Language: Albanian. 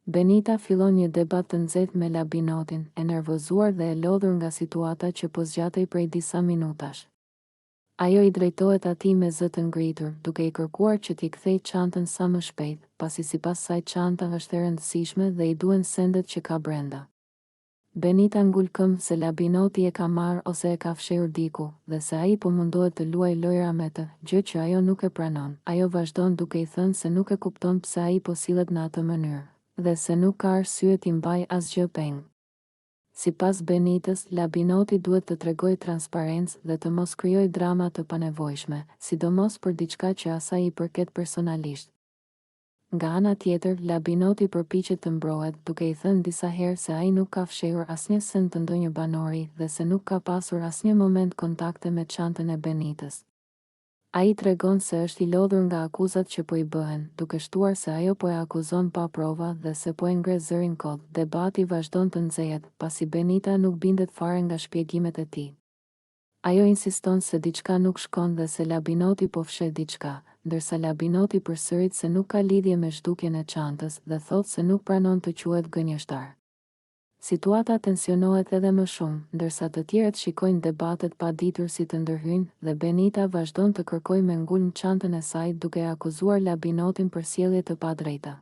Benita fillon një debat të nxehtë me Labinotin, e nervozuar dhe e lodhur nga situata që po zgjatej prej disa minutash. Ajo i drejtohet atij me zë të ngritur, duke i kërkuar që t'i kthejë çantën sa më shpejt, pasi sipas saj çanta është e rëndësishme dhe i duhen sendet që ka brenda. Benita ngul këmbë se Labinoti e ka marrë ose e ka fshehur diku, dhe se ai po mundohet të luajë lojëra me të, gjë që ajo nuk e pranon. Ajo vazhdon duke i thënë se nuk e kupton pse ai po sillet në atë mënyrë, dhe se nuk ka arsye t'i mbajë asgjë peng. Sipas Benitës, Labinoti duhet të tregojë transparencë dhe të mos krijojë drama të panevojshme, sidomos për diçka që asaj i përket personalisht. Nga ana tjetër, Labinoti përpiqet të mbrohet, duke i thënë disa herë se ai nuk ka fshehur asnjë send të ndonjë banori dhe se nuk ka pasur asnjë moment kontakte me çantën e Benitës. Ai tregon se është i lodhur nga akuzat që po i bëhen, duke shtuar se ajo po e akuzon pa prova dhe se po e ngre zërin kot. Debati vazhdon të nxehet, pasi Benita nuk bindet fare nga shpjegimet e tij. Ajo insiston se diçka nuk shkon dhe se Labinoti po fsheh diçka, ndërsa Labinoti përsërit se nuk ka lidhje me zhdukjen e çantës dhe thotë se nuk pranon të quhet gënjeshtar. Situata tensionohet edhe më shumë, ndërsa të tjerët shikojnë debatet pa ditur si të ndërhyjnë dhe Benita vazhdon të kërkojë me ngulm çantën e saj duke e akuzuar Labinotin për sjellje të padrejta.